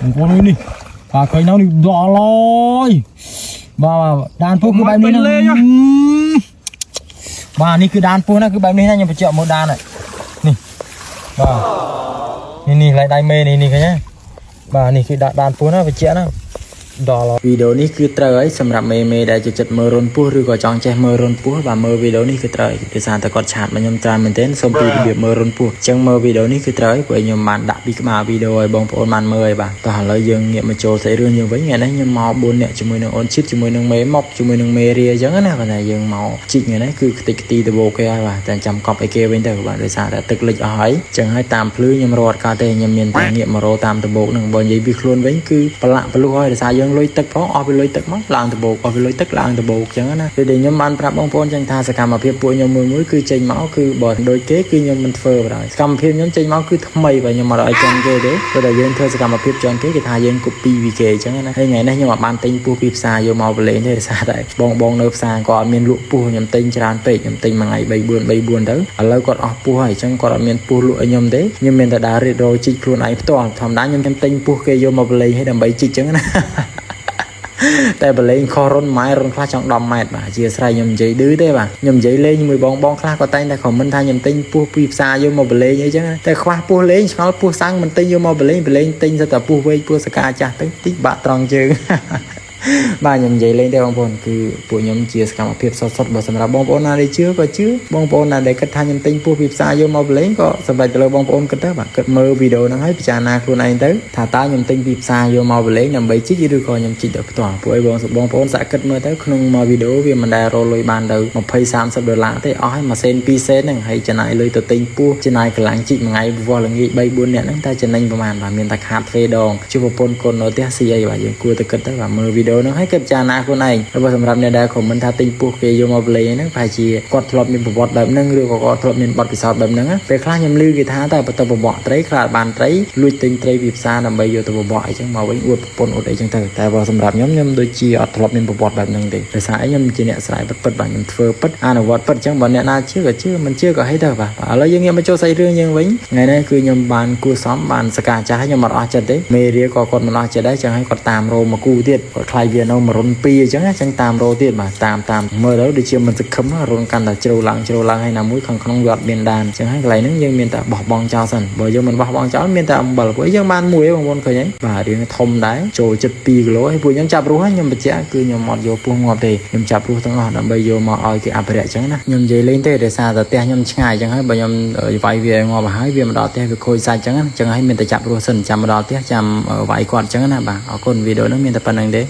បងប្អូនអើយនេះបាទឃើញនៅនេះដល់ហើយបាទដានពស់គឺបែបនេះណាបាទនេះគឺដានពស់ណាគឺបែបនេះណាខ្ញុំបញ្ជាក់មកដាននេះបាទនេះនេះឡៃដៃមេនេះនេះឃើញទេបាទនេះគឺដាក់ដានពស់ណាបញ្ជាក់ណាដល់វីដេអូនេះគឺត្រូវហើយសម្រាប់មេមេដែលចូលចិត្តមើលរន្ធពោះឬក៏ចង់ចេះមើលរន្ធពោះបាទមើលវីដេអូនេះគឺត្រូវហើយដោយសារតែគាត់ chat មកខ្ញុំច្រើនមែនទែនសូមពីរបៀបមើលរន្ធពោះអញ្ចឹងមើលវីដេអូនេះគឺត្រូវហើយព្រោះខ្ញុំបានដាក់ពីក្បាលវីដេអូឲ្យបងប្អូនបានមើលហើយបាទតោះឥឡូវយើងងាកមកចូលសាច់រឿងយើងវិញថ្ងៃនេះខ្ញុំមក4នាក់ជាមួយនឹងអូនឈិតជាមួយនឹងមេម៉ុកជាមួយនឹងមេរាអញ្ចឹងណាគាត់ថាយើងមកជីកថ្ងៃនេះគឺខ្ទេចខ្ទីដបោគេហើយបាទតែចាំកប់ឲ្យគេវិញទៅបាទដោយសារតែទឹកលិចអស់ហើយអញ្ចឹងហើយតាមភ្លឺខ្ញុំរត់កើតទេខ្ញុំមានតែងាកមករតាមដបោកនឹងបើនិយាយពីខ្លួនវិញគឺប្រឡាក់ប្រលុះហើយដោយសារយើងលុយទឹកផងអស់ពីលុយទឹកមកឡើងដបោកអស់ពីលុយទឹកឡើងដបោកអញ្ចឹងណាពេលដែលខ្ញុំបានប្រាប់បងប្អូនចឹងថាសកម្មភាពពួកខ្ញុំមួយមួយគឺចេញមកគឺបើដូចគេគឺខ្ញុំមិនធ្វើបណ្ដោយសកម្មភាពខ្ញុំចេញមកគឺថ្មីបើខ្ញុំអត់ឲ្យចឹងគេទេព្រោះតែយើងធ្វើសកម្មភាពចឹងគេគេថាយើង copy ពីគេអញ្ចឹងណាហើយថ្ងៃនេះខ្ញុំអត់បានទិញពស់ពីផ្សារយកមកបលេងទេដោយសារតែបងបងនៅផ្សារគាត់អត់មានលក់ពស់ខ្ញុំទិញច្រើនពេកខ្ញុំទិញមួយថ្ងៃ3 4 3 4ទៅឥឡូវគាត់អស់ពស់ហើយអញ្ចឹងគាត់អត់មានពស់លក់ឲ្យខ្ញុំទេខ្ញុំមានតែដើររៀបរយជីកខ្លួនឯងផ្ទាល់ធម្មតាខ្ញុំខ្ញុំទិញពស់គេយកមកបលេងឲ្យដើម្បីជីកអញ្ចឹងណា តែបលេងខុសរុនម៉ែរុនខ្លះចង់10ម៉ែត្របាទអធិស្ឋានខ្ញុំនិយាយឌឺទេបាទខ្ញុំនិយាយលេងជាមួយបងបងខ្លះក៏តែងតែ comment ថាខ្ញុំទិញពស់ពីផ្សារយកមកបលេងអីចឹងតែខ្វះពស់លេងឆ្ងល់ពស់សាំងមិនទិញយកមកបលេងបលេងទិញសិតតែពស់វែកពស់សកាចាស់ទៅតិចបាក់ត្រង់ជើង បាទខ្ញុំនិយាយលេងទេបងប្អូនគឺពួកខ្ញុំជាសកម្មភាពសុតៗបើសម្រាប់បងប្អូនណាដែលជឿក៏ជឿបងប្អូនណាដែលគិតថាខ្ញុំទិញពស់ពីផ្សារយកមកលេងក៏សម្រាប់ទៅលើបងប្អូនគិតទៅបាទគិតមើលវីដេអូហ្នឹងហើយពិចារណាខ្លួនឯងទៅថាតើខ្ញុំទិញពីផ្សារយកមកលេងដើម្បីជីកឬក៏ខ្ញុំជីកដល់ផ្ទាល់ពួកឯងបងបងប្អូនសាកគិតមើលទៅក្នុងមួយវីដេអូវាមិនដែលរកលុយបានទៅ20 30ដុល្លារទេអស់ហើយមួយសេន2សេនហ្នឹងហើយចំណាយលុយទៅទិញពស់ចំណាយកម្លាំងជីកមួយថ្ងៃវល់ល្ងាច3 4នាក់ហ្នឹងតែចំណេញប្រហែលបាទមានតែខាតទ្វេដងជួបប្រពន្ធកូននៅផ្ទះស៊ីអីបាទយើងគួរតែគិតទៅបាទមើលវីដេអូហ្នឹងហើយគិតពិចារណាខ្លួនឯងហើយបើសម្រាប់អ្នកដែល comment ថាទិញពស់គេយកមកលេងហ្នឹងប្រហែលជាគាត់ធ្លាប់មានប្រវត្តិបែបហ្នឹងឬក៏គាត់ធ្លាប់មានបទពិសោធន៍បែបហ្នឹងពេលខ្លះខ្ញុំឮគេថាតែបើទៅបបកត្រីខ្លះបានត្រីលួចទិញត្រីពីផ្សារដើម្បីយកទៅបបកអីចឹងមកវិញអួតប្រពន្ធអួតអីចឹងទៅតែបើសម្រាប់ខ្ញុំខ្ញុំដូចជាអត់ធ្លាប់មានប្រវត្តិបែបហ្នឹងទេដោយសារអីខ្ញុំជាអ្នកស្រែពិតពិតបាទខ្ញុំធ្វើពិតអនុវត្តពិតចឹងបើអ្នកណាជឿក៏ជឿមិនជឿក៏ហីទៅបាទឥឡូវយើងងាកមកចូលសាច់រឿងយើងវិញថ្ងៃនេះគឺខ្ញុំបានគួសមបានសកាចាស់ខ្ញុំអត់អស់ចិត្តទេមេរាក៏គាត់មិនអស់ចិត្តដែរចឹងហើយគាត់តាមរោមកគូទៀតគាត់ខ្លាយវានៅមួយរុនពីរអញ្ចឹងចឹងតាមរោទៀតបាទតាមតាមមើលទៅដូចជាមិនសង្ឃឹមរុនកាន់តែជ្រៅឡើងជ្រៅឡើងហើយណាមួយខាងក្នុងវាអត់មានដានចឹងហើយកន្លែងហ្នឹងយើងមានតែបោះបង់ចោលសិនបើយើងមិនបោះបង់ចោលមានតែអំបិលព្រោះយើងបានមួយបងប្អូនឃើញហើយបាទរៀងធំដែរចូលចិត្ត2គីឡូហើយពួកខ្ញុំចាប់រស់ហើយខ្ញុំបញ្ជាក់គឺខ្ញុំអត់យកពោះងាប់ទេខ្ញុំចាប់រស់ទាំងអស់ដើម្បីយកមកឲ្យគេអភិរក្សចឹងណាខ្ញុំនិយាយលេងទេដោយសារតែផ្ទះខ្ញុំឆ្ងាយចឹងហើយបើខ្ញុំវាយវាឲ្យងាប់ហើយវាមកដល់ផ្ទះវាខូចសាច់ចឹងណាចឹងហើយមានតែចាប់រស់សិនចាំមកដល់ផ្ទះចាំវាយគាត់ចឹងណាបាទអរគុណវីដេអូនេះមានតែប៉ុណ្្នឹងទេ។